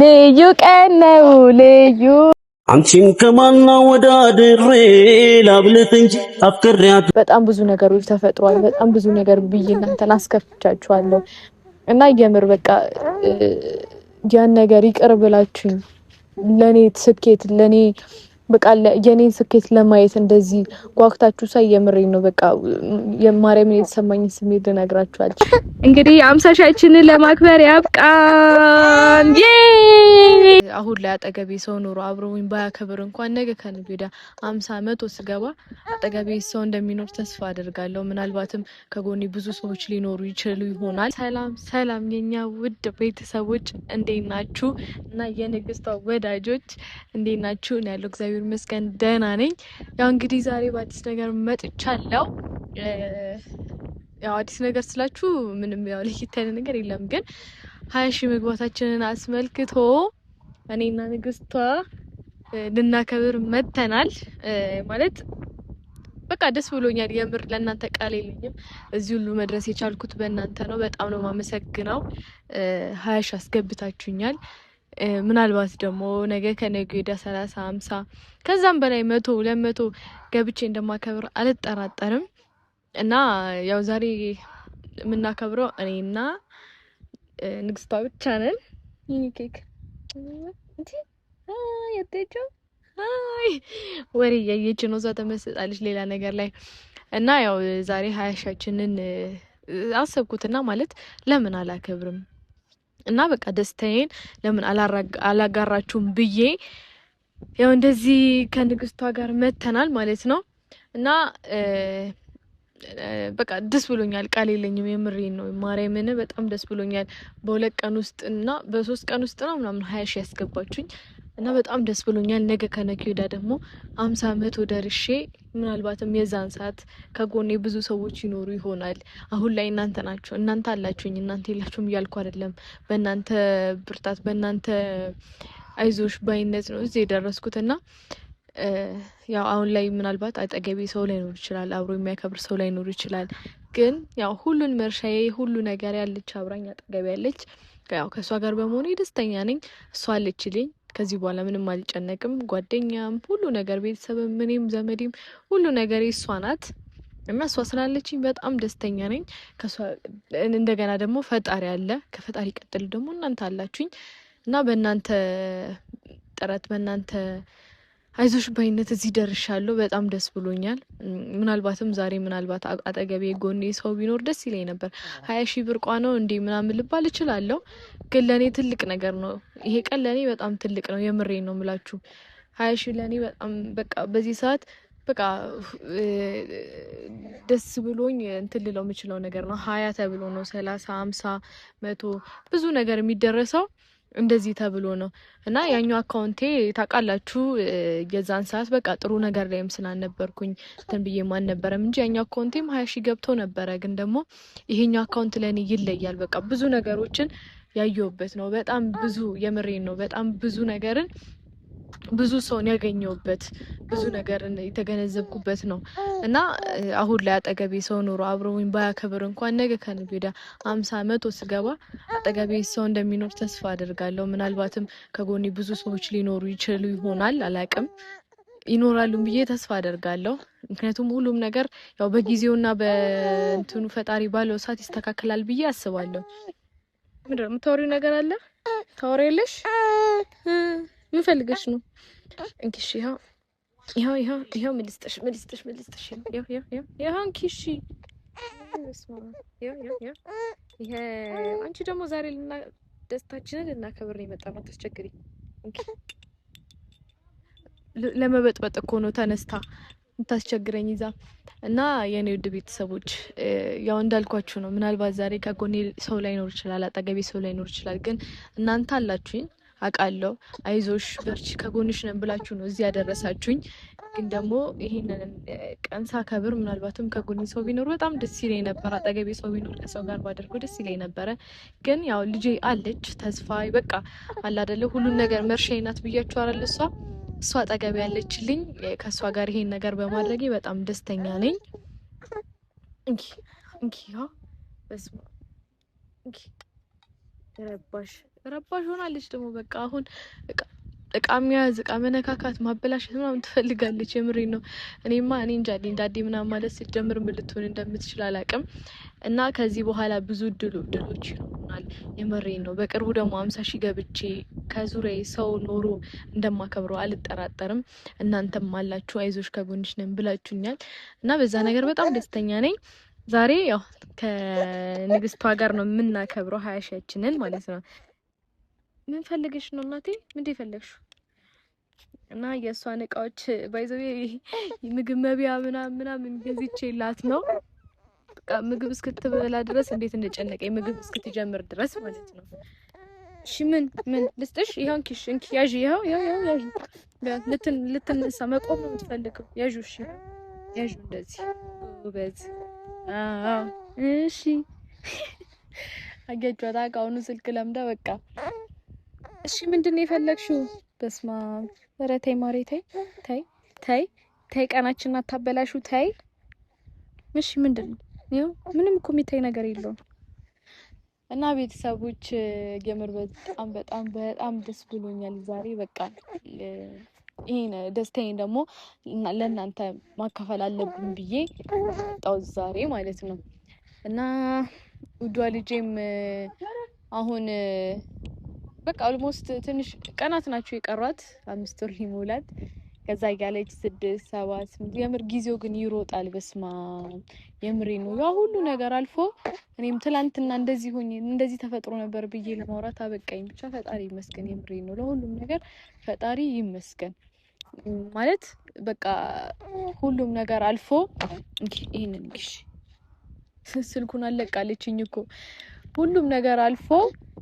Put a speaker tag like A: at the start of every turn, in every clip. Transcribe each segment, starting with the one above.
A: ልዩ ቀን ነው ልዩ።
B: አንቺን ከማና ወዳድሬ ላብልጥ እንጂ አፍቅሬያት።
A: በጣም ብዙ ነገሮች ተፈጥሯል። በጣም ብዙ ነገር ብዬ እናንተን አስከፍቻችኋለሁ እና የምር በቃ ያን ነገር ይቅር ብላችሁኝ ለኔ ስኬት፣ ለኔ በቃ የኔን ስኬት ለማየት እንደዚህ ጓግታችሁ ሳይ የምሬን ነው። በቃ የማርያምን የተሰማኝ ስሜት ልነግራችሁ አልችልም። እንግዲህ 50 ሺያችንን ለማክበር ያብቃን። አሁን ላይ አጠገቤ ሰው ኖሮ አብሮኝ ባያከብር እንኳን ነገ ከነገ ወዲያ 50 100 ስገባ አጠገቤ ሰው እንደሚኖር ተስፋ አደርጋለሁ። ምናልባትም ከጎኔ ብዙ ሰዎች ሊኖሩ ይችሉ ይሆናል። ሰላም ሰላም፣ የኛ ውድ ቤተሰቦች እንዴት ናችሁ? እና የንግስቷ ወዳጆች እንዴት ናችሁ? እኔ ያለው እግዚአብሔር ይመስገን ደህና ነኝ። ያው እንግዲህ ዛሬ በአዲስ ነገር መጥቻለሁ። ያው አዲስ ነገር ስላችሁ ምንም ያው ለየት ያለ ነገር የለም፣ ግን 20 ሺህ መግባታችንን አስመልክቶ እኔና ንግስቷ ልናከብር መጥተናል። ማለት በቃ ደስ ብሎኛል። የምር ለእናንተ ቃል የለኝም። እዚህ ሁሉ መድረስ የቻልኩት በእናንተ ነው። በጣም ነው የማመሰግነው። 20 ሺህ አስገብታችሁኛል። ምናልባት ደግሞ ነገ ከነገ ወዲያ 30፣ 50፣ ከዛም በላይ 100፣ 200 ገብቼ እንደማከብር አልጠራጠርም። እና ያው ዛሬ የምናከብረው እኔና ንግስቷ ብቻ ነን። ይህ ኬክ ወሬ እያየች ነው፣ እዛ ተመስጣለች ሌላ ነገር ላይ። እና ያው ዛሬ 20 ሺያችንን አሰብኩትና ማለት ለምን አላከብርም እና በቃ ደስታዬን ለምን አላጋራችሁም ብዬ ያው እንደዚህ ከንግስቷ ጋር መተናል ማለት ነው። እና በቃ ደስ ብሎኛል። ቃል የለኝም። የምሬን ነው። ማርያምን በጣም ደስ ብሎኛል። በ2 ቀን ውስጥ እና በ3 ቀን ውስጥ ነው ምናምን 20 ሺህ ያስገባችሁኝ እና በጣም ደስ ብሎኛል። ነገ ከነገ ወዲያ ደግሞ 50 100 ደርሼ ምናልባትም የዛን ሰዓት ከጎኔ ብዙ ሰዎች ይኖሩ ይሆናል። አሁን ላይ እናንተ ናችሁ፣ እናንተ አላችሁኝ፣ እናንተ የላችሁም እያልኩ አይደለም። በእናንተ ብርታት፣ በእናንተ አይዞሽ ባይነት ነው እዚህ የደረስኩት። እና ያው አሁን ላይ ምናልባት አጠገቤ ሰው ላይኖር ይችላል፣ አብሮ የሚያከብር ሰው ላይኖር ይችላል። ግን ያው ሁሉን መርሻዬ ሁሉ ነገር ያለች አብራኝ አጠገቤ ያለች፣ ያው ከእሷ ጋር በመሆኔ ደስተኛ ነኝ። እሷ አለችልኝ። ከዚህ በኋላ ምንም አልጨነቅም። ጓደኛም፣ ሁሉ ነገር፣ ቤተሰብም፣ እኔም፣ ዘመዴም፣ ሁሉ ነገር እሷ ናት እና እሷ ስላለችኝ በጣም ደስተኛ ነኝ። እንደገና ደግሞ ፈጣሪ አለ። ከፈጣሪ ቀጥል ደግሞ እናንተ አላችሁኝ እና በእናንተ ጥረት፣ በእናንተ አይዞሽ ባይነት እዚህ ደርሻለሁ። በጣም ደስ ብሎኛል። ምናልባትም ዛሬ ምናልባት አጠገቤ ጎኔ ሰው ቢኖር ደስ ይለኝ ነበር። 20 ሺህ ብርቋ ነው እንዴ ምናምን ልባል እችላለሁ፣ ግን ለእኔ ትልቅ ነገር ነው። ይሄ ቀን ለእኔ በጣም ትልቅ ነው። የምሬን ነው ምላችሁ። 20 ሺህ ለእኔ በጣም በቃ በዚህ ሰዓት በቃ ደስ ብሎኝ እንትን ልለው የምችለው ነገር ነው። 20 ተብሎ ነው 30፣ 50፣ 100 ብዙ ነገር የሚደረሰው እንደዚህ ተብሎ ነው። እና ያኛው አካውንቴ ታውቃላችሁ የዛን ሰዓት በቃ ጥሩ ነገር ላይም ስላልነበርኩኝ እንትን ብዬ አልነበረም እንጂ ያኛው አካውንቴም 20 ሺህ ገብቶ ነበረ። ግን ደግሞ ይሄኛው አካውንት ለእኔ ይለያል። በቃ ብዙ ነገሮችን ያየሁበት ነው። በጣም ብዙ፣ የምሬን ነው። በጣም ብዙ ነገርን፣ ብዙ ሰውን ያገኘሁበት፣ ብዙ ነገርን የተገነዘብኩበት ነው። እና አሁን ላይ አጠገቤ ሰው ኖሮ አብሮኝ ባያከብር እንኳን ነገ ከነገ ወዲያ 50 100 ስገባ አጠገቤ ሰው እንደሚኖር ተስፋ አደርጋለሁ። ምናልባትም ከጎኔ ብዙ ሰዎች ሊኖሩ ይችሉ ይሆናል፣ አላቅም፣ ይኖራሉ ብዬ ተስፋ አደርጋለሁ። ምክንያቱም ሁሉም ነገር ያው በጊዜውና በእንትኑ ፈጣሪ ባለው ሰዓት ይስተካከላል ብዬ አስባለሁ። ምንድን ነው የምታወሪው ነገር አለ? ታወሪያለሽ? ምን ፈልገሽ ነው? እንኪ እሺ፣ ይኸው ይኸው ይኸው ይኸው፣ ምን ልስጥሽ? ምን ልስጥሽ? ምን ልስጥሽ? ይኸው ይኸው ይኸው ይኸው፣ እንኪ እሺ። ይኸው ይኸው ይኸው ይሄ። አንቺ ደግሞ ዛሬ ደስታችንን ልናከብር ነው የመጣነው። አታስቸግሪ። እንኪ። ለመበጥበጥ እኮ ነው ተነስታ የምታስቸግረኝ ይዛ። እና የኔ ውድ ቤተሰቦች ያው እንዳልኳችሁ ነው። ምናልባት ዛሬ ከጎኔ ሰው ላይኖር ይችላል፣ አጠገቤ ሰው ላይኖር ይችላል። ግን እናንተ አላችሁኝ አውቃለሁ። አይዞሽ በርቺ፣ ከጎንሽ ነን ብላችሁ ነው እዚህ ያደረሳችሁኝ። ግን ደግሞ ይሄንን ቀን ሳከብር ምናልባትም ከጎኔ ሰው ቢኖር በጣም ደስ ይለኝ ነበር። አጠገቤ ሰው ቢኖር ከሰው ጋር ባደርገው ደስ ይለኝ ነበረ። ግን ያው ልጄ አለች፣ ተስፋ በቃ አለ አይደለ ሁሉን ነገር መርሻዬ ናት ብያችሁ አይደል? እሷ አጠገቤ ያለችልኝ፣ ከእሷ ጋር ይሄን ነገር በማድረጌ በጣም ደስተኛ ነኝ። እንኪ እንኪ፣ በስመ አብ፣ እንኪ ረባሽ። ረባሽ ሆናለች ደግሞ በቃ አሁን እቃ መያዝ፣ እቃ መነካካት፣ ማበላሸት ምናምን ትፈልጋለች። የምሬን ነው። እኔማ እኔ እንጃ ዳዴ ምናምን ማለት ስትጀምር ምን ልትሆን እንደምትችል አላውቅም። እና ከዚህ በኋላ ብዙ ድሎች ይኖሩናል። የምሬን ነው። በቅርቡ ደግሞ 50 ሺህ ገብቼ ከዙሪያዬ ሰው ኖሮ እንደማከብረው አልጠራጠርም። እናንተም አላችሁ አይዞሽ ከጎንሽ ነን ብላችሁኛል እና በዛ ነገር በጣም ደስተኛ ነኝ። ዛሬ ያው ከንግስቷ ጋር ነው የምናከብረው 20 ሺያችንን ማለት ነው። ምን ፈልገሽ ነው እናቴ? ምንድን የፈለግሽው? እና የእሷን እቃዎች by the way ምግብ መቢያ ምናምን ምናምን ገዝቼላት ነው። በቃ ምግብ እስክትበላ ድረስ እንዴት እንደጨነቀኝ ምግብ እስክትጀምር ድረስ ማለት ነው። እሺ ምን ምን ልስጥሽ? ይኸው እንኪሽ፣ እንኪ ያዢ፣ ይኸው ይኸው ይኸው ያዢ። ልትነሳ መቆም ነው የምትፈልገው። ያዢ፣ እሺ ያዢ፣ እንደዚህ ጎበዝ። አዎ እሺ። አያችኋት እቃውኑ ስልክ ለምዳ በቃ። እሺ ምንድን ነው የፈለግሽው? በስመ አብ። ኧረ ተይ ማሬ፣ ተይ ተይ ተይ ተይ፣ ቀናችንን አታበላሹ። ተይ እሺ። ምንድን ነው ይኸው፣ ምንም እኮ የሚታይ ነገር የለውም። እና ቤተሰቦች የምር በጣም በጣም በጣም ደስ ብሎኛል ዛሬ። በቃ ይሄን ደስታዬን ደግሞ ለእናንተ ማካፈል አለብኝ ብዬ መጣሁ ዛሬ ማለት ነው። እና ውዷ ልጄም አሁን በቃ almost ትንሽ ቀናት ናቸው የቀሯት፣ 5 ወር ሊሞላት። ከዛ እያለች 6 7 8 የምር ጊዜው ግን ይሮጣል። በስማ የምሬ ነው። ያ ሁሉ ነገር አልፎ እኔም ትላንትና እንደዚህ ሆኜ እንደዚህ ተፈጥሮ ነበር ብዬ ለማውራት አበቃኝ። ብቻ ፈጣሪ ይመስገን። የምሬ ነው። ለሁሉም ነገር ፈጣሪ ይመስገን። ማለት በቃ ሁሉም ነገር አልፎ ይሄንን እንግዲህ ስልኩን አለቃለችኝ እኮ። ሁሉም ነገር አልፎ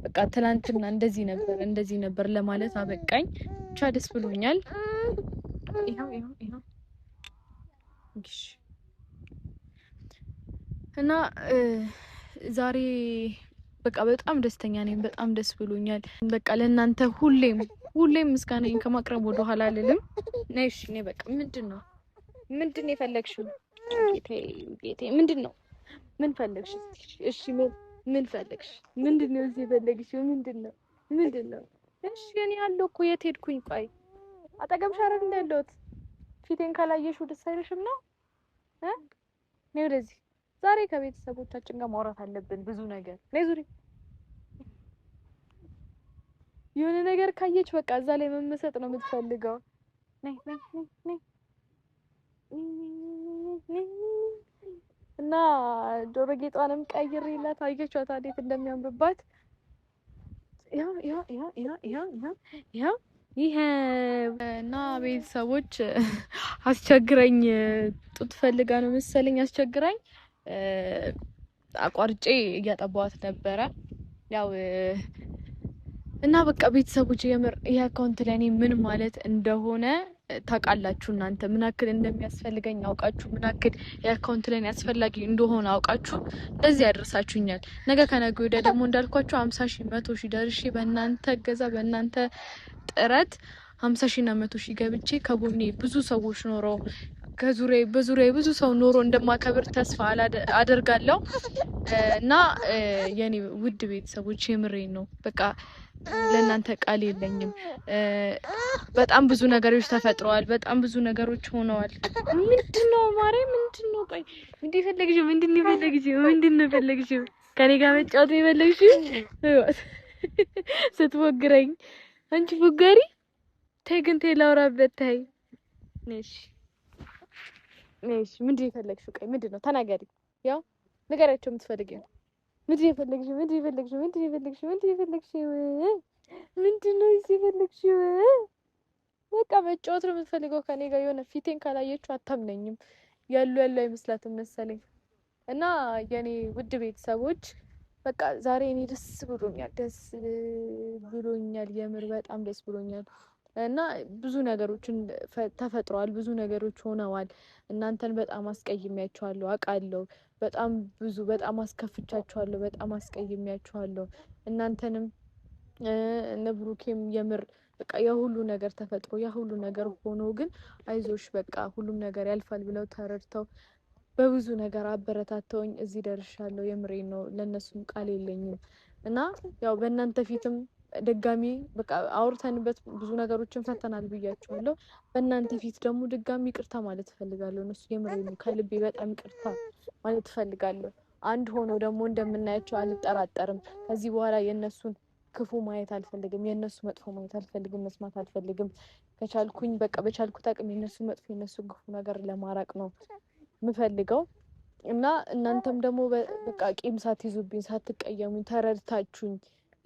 A: በቃ ትላንትና እንደዚህ ነበር እንደዚህ ነበር ለማለት አበቃኝ። ብቻ ደስ ብሎኛል። ይኸው ይኸው ይኸው እሺ። እና ዛሬ በቃ በጣም ደስተኛ ነኝ። በጣም ደስ ብሎኛል። በቃ ለእናንተ ሁሌም ሁሌም ምስጋናዬን ከማቅረብ ወደ ኋላ አልልም። ነይ እሺ፣ ነይ በቃ። ምንድን ነው ምንድን ነው የፈለግሽው? ጌቴ ምንድን ነው? ምን ፈለግሽ? እሺ ምን ፈለግሽ? ምንድን ነው እዚህ የፈለግሽው? ምንድን ነው ምንድን ነው? እሺ እኔ ያለው እኮ የት ሄድኩኝ? ቆይ አጠገብሽ አይደል እንደ ያለሁት? ፊቴን ካላየሽው ደስ አይልሽም ነው? ነይ ወደዚህ። ዛሬ ከቤተሰቦቻችን ጋር ማውራት አለብን ብዙ ነገር። ነይ ዙሪ። የሆነ ነገር ካየች በቃ እዛ ላይ መመሰጥ ነው የምትፈልገው። ነይ ነይ ነይ ነይ። እና ጆሮ ጌጧንም ቀይሬላት አየቻት እንዴት እንደሚያምርባት። ያው ያው ያው ያው ያው ያው ይሄ እና ቤተሰቦች አስቸግራኝ ጡት ፈልጋ ነው መሰለኝ አስቸግራኝ አቋርጬ እያጠባዋት ነበረ። ያው እና በቃ ቤተሰቦች የምር ይሄ account ለእኔ ምን ማለት እንደሆነ ታውቃላችሁ። እናንተ ምን ያክል እንደሚያስፈልገኝ አውቃችሁ፣ ምን ያክል የ account ለእኔ አስፈላጊ እንደሆነ አውቃችሁ ለዚህ ያደርሳችሁኛል። ነገ ከነገ ወዲያ ደግሞ እንዳልኳችሁ 50 ሺህ 100 ሺህ ደርሼ በእናንተ እገዛ በእናንተ ጥረት 50 ሺህ እና 100 ሺህ ገብቼ ከጎኔ ብዙ ሰዎች ኖረው ከዙሪያዬ በዙሪያዬ ብዙ ሰው ኖሮ እንደማከብር ተስፋ አደርጋለሁ። እና የኔ ውድ ቤተሰቦች የምሬን ነው። በቃ ለእናንተ ቃል የለኝም። በጣም ብዙ ነገሮች ተፈጥረዋል። በጣም ብዙ ነገሮች ሆነዋል። ምንድነው ማሬ? ምንድነው? ቆይ ምንድን የፈለግሽው? ምንድን ነው የፈለግሽው? ምንድን ነው የፈለግሽው? ከኔ ጋር መጫወት ነው የፈለግሽው? ስትፎግረኝ አንቺ ፎጋሪ። ተይ ግን ተይ፣ ላውራበት። ተይ እሺ፣ እሺ። ምንድን ነው የፈለግሽው? ቆይ ምንድን ነው ተናገሪ። ያው ንገሪያቸው የምትፈልጊው ምንድን ነው የፈለግሽው? ምንድን ነው የፈለግሽው? ምንድን ነው የፈለግሽው? ምንድን ነው የፈለግሽው? ምንድን ነው እዚህ የፈለግሽው? በቃ መጫወት ነው የምትፈልገው ከኔ ጋር። የሆነ ፊቴን ካላየችው አታምነኝም። ያሉ ያሉ አይመስላትም መሰለኝ። እና የኔ ውድ ቤተሰቦች በቃ ዛሬ እኔ ደስ ብሎኛል፣ ደስ ብሎኛል። የምር በጣም ደስ ብሎኛል። እና ብዙ ነገሮችን ተፈጥረዋል፣ ብዙ ነገሮች ሆነዋል። እናንተን በጣም አስቀይሜያችኋለሁ አውቃለሁ። በጣም ብዙ በጣም አስከፍቻችኋለሁ፣ በጣም አስቀይሜያችኋለሁ። እናንተንም እነ ብሩኬም የምር በቃ የሁሉ ነገር ተፈጥሮ የሁሉ ነገር ሆኖ ግን አይዞሽ በቃ ሁሉም ነገር ያልፋል ብለው ተረድተው በብዙ ነገር አበረታተውኝ እዚህ ደርሻለሁ። የምሬን ነው። ለእነሱም ቃል የለኝም። እና ያው በእናንተ ፊትም ድጋሚ በቃ አውርተንበት ብዙ ነገሮችን ፈተናል ብያቸዋለሁ። በእናንተ ፊት ደግሞ ድጋሚ ይቅርታ ማለት እፈልጋለሁ። እነሱ የምሬን ነው፣ ከልቤ በጣም ይቅርታ ማለት እፈልጋለሁ። አንድ ሆኖ ደግሞ እንደምናያቸው አልጠራጠርም። ከዚህ በኋላ የእነሱን ክፉ ማየት አልፈልግም። የእነሱ መጥፎ ማየት አልፈልግም፣ መስማት አልፈልግም። ከቻልኩኝ በቃ በቻልኩት አቅም የእነሱ መጥፎ የእነሱ ክፉ ነገር ለማራቅ ነው የምፈልገው እና እናንተም ደግሞ በቃ ቂም ሳትይዙብኝ ሳትቀየሙኝ ተረድታችሁኝ፣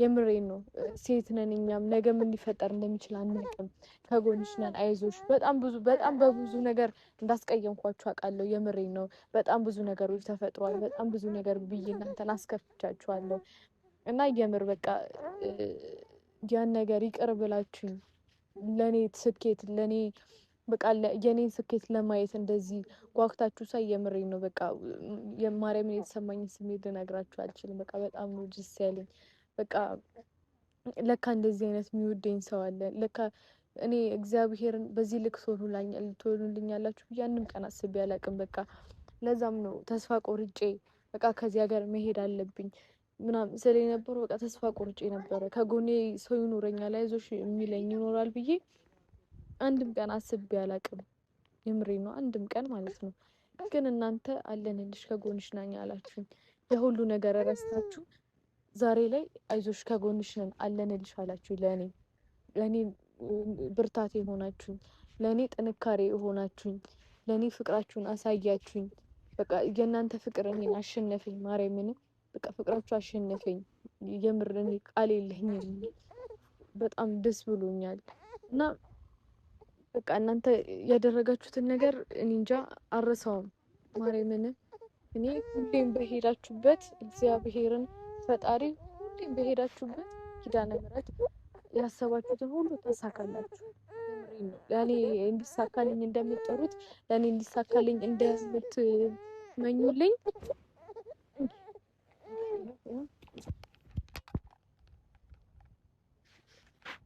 A: የምሬን ነው። ሴት ነን እኛም ነገ ምን ሊፈጠር እንደሚችል አናውቅም። ከጎንሽ ነን፣ አይዞሽ። በጣም ብዙ በጣም በብዙ ነገር እንዳስቀየምኳችሁ አውቃለሁ። የምሬን ነው። በጣም ብዙ ነገሮች ተፈጥሯል። በጣም ብዙ ነገር ብዬ እናንተን አስከፍቻችኋለሁ እና የምር በቃ ያን ነገር ይቅር ብላችሁኝ ለእኔ ስኬት ለእኔ በቃ የኔን ስኬት ለማየት እንደዚህ ጓጉታችሁ ሳይ የምሬን ነው። በቃ የማርያምን የተሰማኝን ስሜት ልነግራችሁ አልችልም። በቃ በጣም ነው ደስ ያለኝ። በቃ ለካ እንደዚህ አይነት የሚወደኝ ሰው አለ። ለካ እኔ እግዚአብሔርን በዚህ ልክ ትሆኑልኛላችሁ ብዬ አንድም ቀን አስቤ አላውቅም። በቃ ለዛም ነው ተስፋ ቆርጬ በቃ ከዚህ ሀገር መሄድ አለብኝ ምናምን ስል የነበረው። በቃ ተስፋ ቆርጬ ነበረ። ከጎኔ ሰው ይኖረኛል፣ አይዞሽ የሚለኝ ይኖራል ብዬ አንድም ቀን አስቤ አላውቅም። የምሬ ነው፣ አንድም ቀን ማለት ነው። ግን እናንተ አለንልሽ ከጎንሽ ነኝ አላችሁኝ። የሁሉ ነገር ረስታችሁ ዛሬ ላይ አይዞሽ ከጎንሽ ነን አለንልሽ አላችሁ። ለእኔ ብርታት የሆናችሁኝ፣ ለእኔ ጥንካሬ የሆናችሁኝ፣ ለእኔ ፍቅራችሁን አሳያችሁኝ። በቃ የእናንተ ፍቅር እኔን አሸነፈኝ። ማርያምን በቃ ፍቅራችሁ አሸነፈኝ። የምር እኔ ቃል የለኝም። በጣም ደስ ብሎኛል እና በቃ እናንተ ያደረጋችሁትን ነገር እኔ እንጃ አልረሳውም። ማርያምን እኔ ሁሌም በሄዳችሁበት እግዚአብሔርን ፈጣሪ ሁሌም በሄዳችሁበት ኪዳነ ምሕረት ያሰባችሁትን ሁሉ ታሳካላችሁ። የምሬን ነው። ለእኔ እንዲሳካልኝ እንደምትጠሩት፣ ለእኔ እንዲሳካልኝ እንደምትመኙልኝ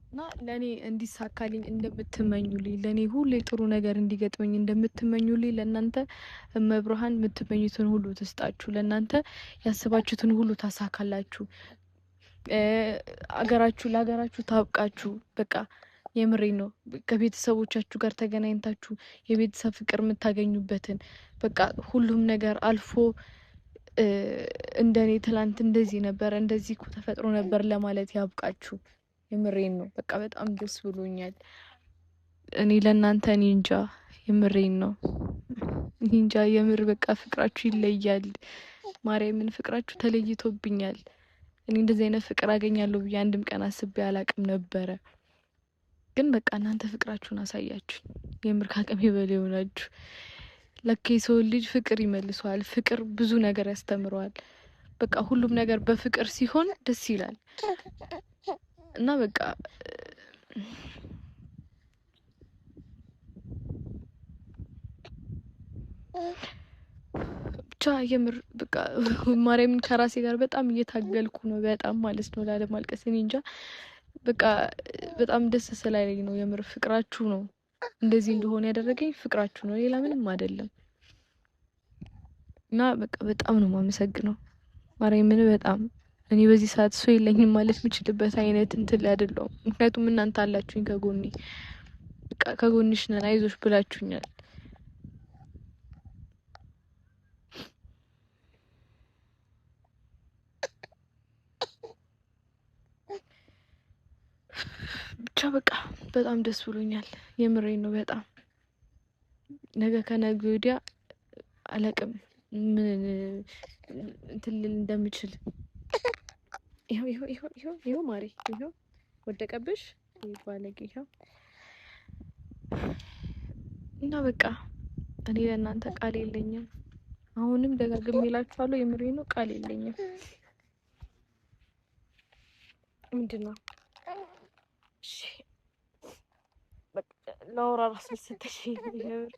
A: እና ለእኔ እንዲሳካልኝ እንደምትመኙልኝ፣ ለእኔ ሁሌ ጥሩ ነገር እንዲገጥመኝ እንደምትመኙልኝ ለእናንተ እመብርሃን የምትመኙትን ሁሉ ትስጣችሁ። ለእናንተ ያሰባችሁትን ሁሉ ታሳካላችሁ። አገራችሁ ለሀገራችሁ ታብቃችሁ። በቃ የምሬን ነው። ከቤተሰቦቻችሁ ጋር ተገናኝታችሁ የቤተሰብ ፍቅር የምታገኙበትን በቃ ሁሉም ነገር አልፎ እንደኔ ትላንት እንደዚህ ነበር እንደዚህ እኮ ተፈጥሮ ነበር ለማለት ያብቃችሁ። የምሬን ነው። በቃ በጣም ደስ ብሎኛል። እኔ ለእናንተ እኔ እንጃ የምሬን ነው። እኔ እንጃ የምር በቃ ፍቅራችሁ ይለያል። ማርያምን ፍቅራችሁ ተለይቶብኛል። እኔ እንደዚህ አይነት ፍቅር አገኛለሁ ብዬ አንድም ቀን አስቤ አላቅም ነበረ። ግን በቃ እናንተ ፍቅራችሁን አሳያችሁ። የምር ከአቅሜ በላይ ሆናችሁ። ለካ የሰው ልጅ ፍቅር ይመልሰዋል። ፍቅር ብዙ ነገር ያስተምረዋል። በቃ ሁሉም ነገር በፍቅር ሲሆን ደስ ይላል እና በቃ ብቻ የምር በቃ ማርያምን ከራሴ ጋር በጣም እየታገልኩ ነው። በጣም ማለት ነው ላለማልቀስ። እኔ እንጃ በቃ በጣም ደስ ስላለኝ ነው። የምር ፍቅራችሁ ነው እንደዚህ እንደሆነ ያደረገኝ ፍቅራችሁ ነው፣ ሌላ ምንም አይደለም። እና በቃ በጣም ነው የማመሰግነው ማርያምን በጣም እኔ በዚህ ሰዓት ሰው የለኝም ማለት የምችልበት አይነት እንትን ላይ አይደለሁም። ምክንያቱም እናንተ አላችሁኝ ከጎኔ፣ በቃ ከጎንሽ ነን አይዞሽ ብላችሁኛል። ብቻ በቃ በጣም ደስ ብሎኛል። የምሬን ነው። በጣም ነገ ከነገ ወዲያ አለቅም ምን እንትን ልል እንደምችል። ይኸው ይኸው ይኸው ይኸው ይኸው ማሪ ይኸው ወደቀብሽ ባለጌ ይኸው። እና በቃ እኔ ለእናንተ ቃል የለኝም። አሁንም ደጋግሜ እላችኋለሁ፣ የምሬን ነው፣ ቃል የለኝም። ምንድን ነው እሺ በቃ ላወራ እራሱ መሰለኝ። የምር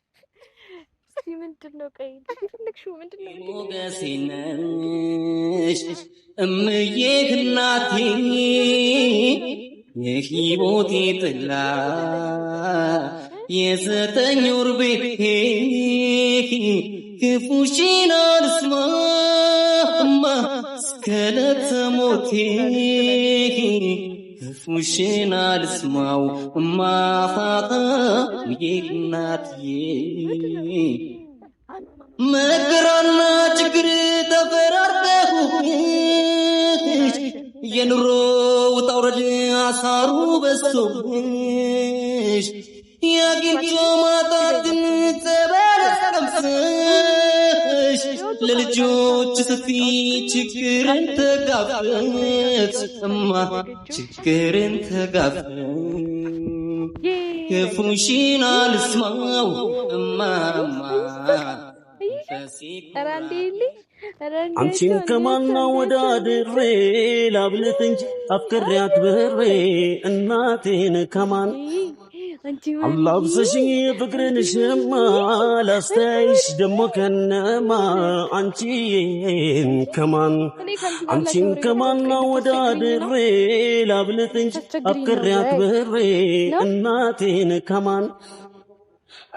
A: እስኪ ምንድን ነው ቆይ የፈለግሽው ምንድን ነው?
B: ሞገሴ ነሽ እምዬ እናቴ የሕይወቴ ጥላ የዘጠኝ ወር ቤቴ ክፉሽን አልስማማ እስከ ዕለተ ሞቴ። ክፉሽን አልስማው እማፋጣ እናትዬ መከራና ችግር ተፈራርቀውብሽ የኑሮ ውጣ ውረድ አሳሩ በዝቶብሽ ያግኝቶ ማጣትን ጸበል ቀምሰሽ ለልጆች ስትይ ችግርን ተጋፈጥሽ እማ ችግርን ተጋፈጥሽ ክፉሽን አልስማው እማማ
C: አንቺን ከማና ወዳድሬ ላብልጥ እንጂ አፍቅሬያት ብሬ እናቴን ከማን አላብሰሽኝ ፍቅርን ሽማ ላስተያይሽ ደሞ ከነማ አንቺን ከማን አንቺን ከማና ወዳድሬ ላብልጥ እንጂ አፍቅሬያት ብሬ እናቴን ከማን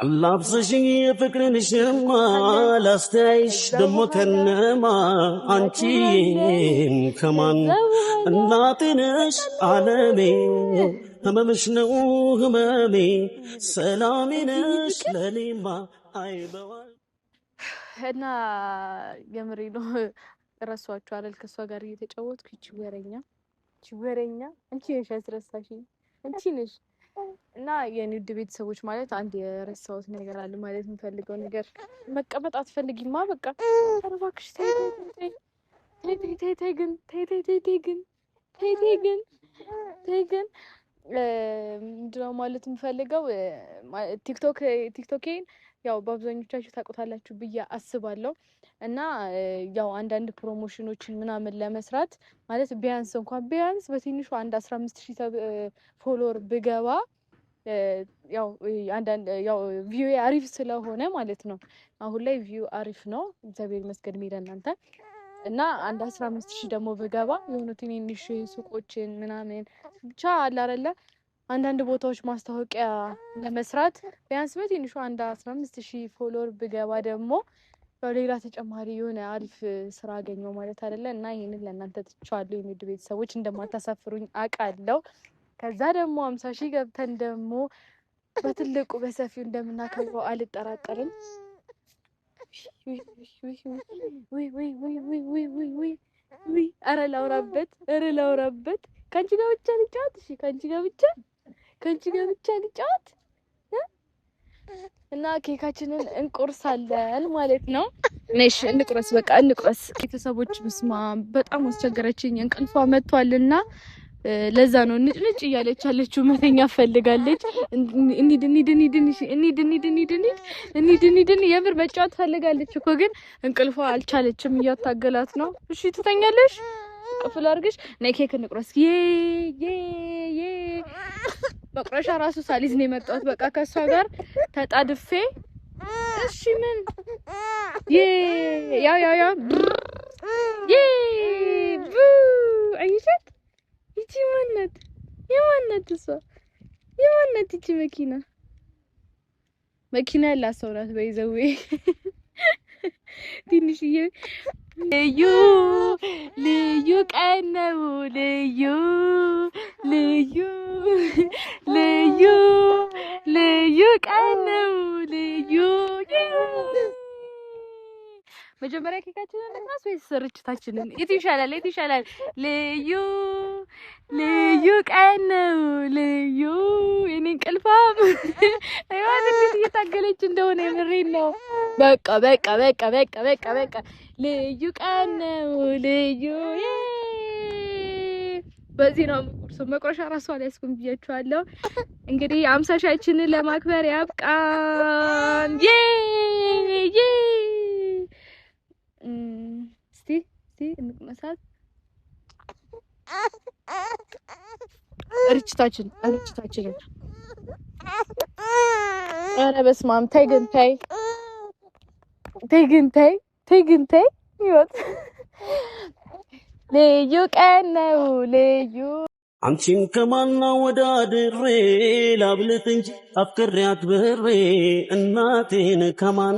C: አላብሰሽኝ የፍቅርን ሽማ ላስተያይሽ ደሞ ከነማ አንቺን ከማን እናቴ ነሽ ዓለሜ ህመምሽ ነው ህመሜ ሰላሜ ነሽ ለኔማ አይበዋል።
A: እና የምሬ ነው። ረሷችሁ አይደል? ከእሷ ጋር እየተጫወትኩ ይቺ ወረኛ ይቺ ወረኛ አንቺ ነሽ ያስረሳሽኝ፣ አንቺ ነሽ። እና የኔ ውድ ቤተሰቦች ማለት አንድ የረሳሁት ነገር አለ ማለት የምፈልገው ነገር፣ መቀመጥ አትፈልጊማ? በቃ ኧረ እባክሽ ተይ ተይ ተይ ተይ ተይ ግን ተይ ተይ ተይ ተይ ግን ተይ ተይ ግን ተይ ግን። ምንድነው ማለት የምፈልገው፣ ቲክቶኬን ያው በአብዛኞቻችሁ ታውቁታላችሁ ብዬ አስባለሁ። እና ያው አንዳንድ promotion ኦችን ምናምን ለመስራት ማለት ቢያንስ እንኳን ቢያንስ በትንሹ አንድ 15,000 follower ብገባ ያው አንዳንድ ያው view አሪፍ ስለሆነ ማለት ነው። አሁን ላይ view አሪፍ ነው፣ እግዚአብሔር ይመስገን እድሜ ለእናንተ። እና አንድ 15,000 ደግሞ ብገባ የሆኑ ትንንሽ ሱቆችን ምናምን ብቻ አለ አይደለ አንዳንድ ቦታዎች ማስታወቂያ ለመስራት ቢያንስ በትንሹ አንድ 15,000 follower ብገባ ደግሞ ሌላ ተጨማሪ የሆነ አሪፍ ስራ አገኘው ማለት አይደለ። እና ይህንን ለእናንተ ትቼዋለሁ። የኔ ውድ ቤተሰቦች እንደማታሳፍሩኝ አውቃለሁ። ከዛ ደግሞ 50,000 ገብተን ደግሞ በትልቁ በሰፊው እንደምናከብረው አልጠራጠርም። ኧረ ላውራበት፣ ኧረ ላውራበት። ከአንቺ ጋር ብቻ ልጫወት። እሺ ከአንቺ ጋር ብቻ፣ ከአንቺ ጋር ብቻ ልጫወት። እና ኬካችንን እንቆርሳለን ማለት ነው። ነሽ እንቁረስ፣ በቃ እንቁረስ። ቤተሰቦች ብስማ በጣም አስቸገረችኝ። እንቅልፏ መጥቷልና ለዛ ነው ንጭንጭ እያለች ያለችው። መተኛ ፈልጋለች። እንሂድ እንሂድ እንሂድ እንሂድ እንሂድ እንሂድ እንሂድ እንሂድ እንሂድ። የምር መጫወት ፈልጋለች እኮ ግን እንቅልፏ አልቻለችም። እያታገላት ነው። እሺ ትተኛለሽ? ቅፍል አድርገሽ ነይ ኬክ እንቁረስ። ዬ ዬ ዬ መቁረሻ ራሱ ሳሊዝ ነው የመጣሁት። በቃ ከእሷ ጋር ተጣድፌ። እሺ ምን ዬ ያው ያው ያው ዬ ቡ አየሻት? ይቺ ማናት? የማናት እሷ? የማናት ይቺ መኪና? መኪና ያላት ሰው ናት። በይዘዌ ትንሽዬ ልዩ ልዩ ቀን ነው። ልዩ ልዩ ልዩ ልዩ ቀን ነው። ልዩ መጀመሪያ ኬካችንን እንቁረስ ወይስ ርችታችንን? የቱ ይሻላል? የቱ ይሻላል? ልዩ ልዩ ቀን ነው። ልዩ የኔ እንቅልፋም አይዋት እንዴት እየታገለች እንደሆነ የምሬን ነው። በቃ በቃ በቃ በቃ በቃ በቃ ልዩ ቀን ነው። ልዩ በዚህ ነው የምቆርሰው። መቁረሻ ራሱ አልያዝኩም ብያችኋለሁ። እንግዲህ 50,000ችንን ለማክበር ያብቃን። ዬ ዬ እስቲ እስቲ እንቅመሳት። ርችታችን ርችታችንን። ኧረ በስመ አብ ተይ ግን ተይ ተይ ግን ተይ ተይ ግን ተይ። ይወት ልዩ ቀን ነው ልዩ።
C: አንቺን ከማና ወዳድሬ ላብልጥ እንጂ አፍቅሬያት ብሬ እናቴን ከማን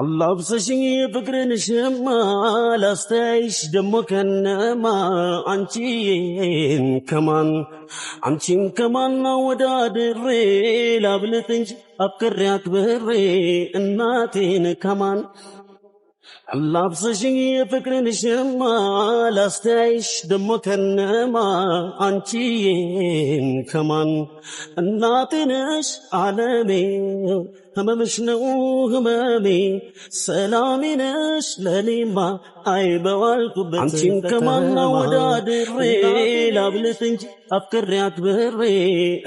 C: አላብሰሽኝ ፍቅርን ሽማ ላስተያይሽ ደሞ ከነማ አንቺን ከማን አንቺን ከማን አወዳድሬ ላብልጥ እንጂ አፍቅሬ አክብሬ እናቴን ከማን አላብሰሽኝ የፍቅርን ሽማ ላስተያይሽ ደሞ ከነማ አንቺን ከማን እናቴ ነሽ ዓለሜ ህመምሽ ነው ህመሜ ሰላሜ ነሽ ለኔማ አይ በዋልኩበት አንቺን ከማን አወዳድሬ ላብልጥ እንጂ አፍቅሬ አክብሬ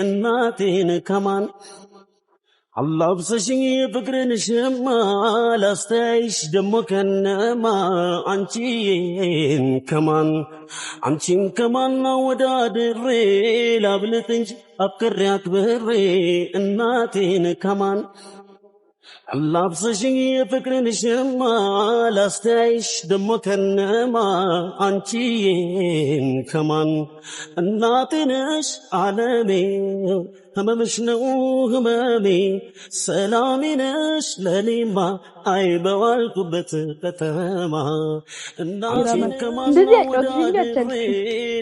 C: እናቴን ከማን አላብሰሽኝ የፍቅርን ሽማ ላስተያይሽ ደሞ ከነማ አንቺን ከማን አንቺን ከማን አወዳድሬ ላብልጥ እንጂ አፍቅሬ አክብሬ እናቴን ከማን አላብሰሽኝ የፍቅርን ሽማ ላስተያይሽ ደሞ ከነማ አንቺን ከማን እናቴ ነሽ ዓለሜ ህመምሽ ነው ህመሜ ሰላሜ ነሽ ለኔማ አይ በዋልኩበት ከተማ እናቴን ከማን
A: እንደዚህ ያጫወትሽ እንጂ
C: አወዳድሬ
A: አልቻልኩም።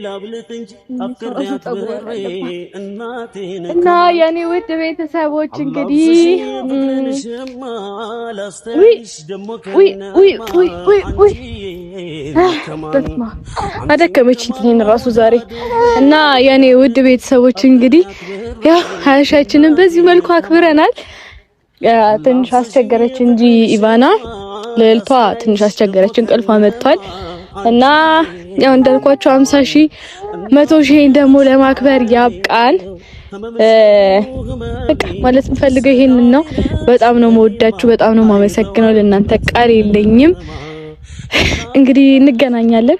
C: ላብልጥ እንጂ አፍቅሬ
A: ራሱ ፀጉሯ
C: አክብሬ
A: ያለባት
C: እናቴን
A: እና
C: ከማን
A: የኔ ውድ ቤተሰቦች እንግዲህ
C: አላብሰሽኝ የፍቅርን
A: እም፣
C: ሽማ
A: ውይ
C: ላስተያይሽ ደሞ
A: ውይ ውይ
C: ከነማ
A: ውይ ውይ ውይ
C: አንቺን ከማን
A: በስመ አብ
C: አንቺን
A: አደከመችኝ
C: ከማን
A: እኔን ራሱ ዛሬ።
C: አወዳድሬ
A: እና የኔ ውድ ቤተሰቦች
C: አፍቅሬ
A: እንግዲህ
C: አክብሬ
A: ያው 20 ሺያችንን በዚህ መልኩ
C: እናቴን ከማን
A: አክብረናል። ትንሽ
C: አላብሰሽኝ
A: አስቸገረች እንጂ
C: የፍቅርን
A: ኢቫና
C: ሽማ
A: ልዕልቷ ትንሽ
C: ላስተያይሽ ደሞ
A: አስቸገረች፣ እንቅልፏ መጥቷል።
C: ከነማ
A: እና
C: አንቺን
A: ያው እንዳልኳቸው 50
C: ከማን
A: ሺህ 100 ሺህን ደግሞ
C: እናቴ ነሽ
A: ለማክበር
C: ዓለሜ
A: ያብቃን።
C: ህመምሽ
A: እ፣
C: ነው
A: በቃ
C: ህመሜ
A: ማለት የምፈልገው ይሄንን ነው።
C: ሰላሜ ነሽ
A: በጣም ነው
C: ለኔማ
A: መወዳችሁ፣ በጣም ነው
C: አይ
A: ማመሰግነው። ለእናንተ
C: በዋልኩበት
A: ቃል የለኝም።
C: ከተማ እናቴ
A: እንግዲህ
C: ነሽ
A: እንገናኛለን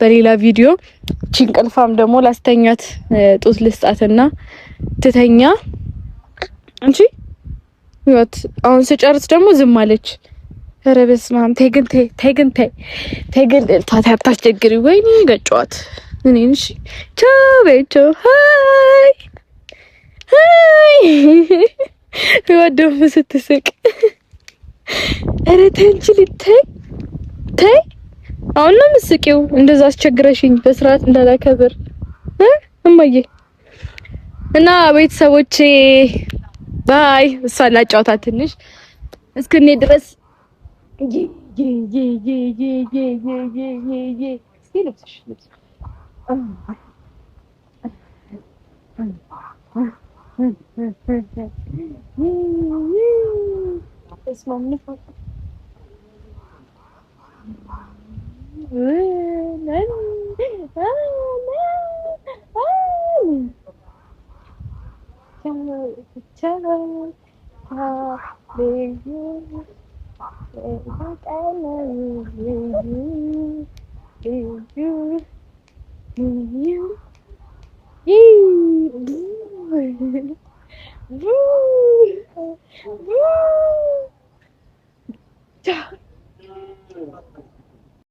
A: በሌላ ቪዲዮ። እቺ እንቅልፋም ደግሞ ላስተኛት ጡት ልስጣትና ትተኛ እንጂ ህይወት አሁን ስጨርስ ደግሞ ዝም አለች። ኧረ በስመ አብ ተይ ግን ተይ ተይ ግን ተይ ተይ ግን ልዕልቷ ተይ አታስቸግሪ። ወይኔ ገጨዋት እኔን። እሺ ቻው በይቸው። Hi hi። ህይወት ደግሞ ስትስቅ ኧረ ተይ አንቺ ልጅ ተይ ተይ። አሁን ነው የምትስቂው? እንደዛ አስቸግረሽኝ በስርዓት እንዳላከብር እ እማዬ እና ቤተሰቦቼ bye። እሷን ላጫውታት ትንሽ እስክኔ ድረስ ይ ይ ይ ይ ይ ይ ይ ይ ይ ይ እስኪ ልብስሽ ልብስ በስመ አብ ንፋስ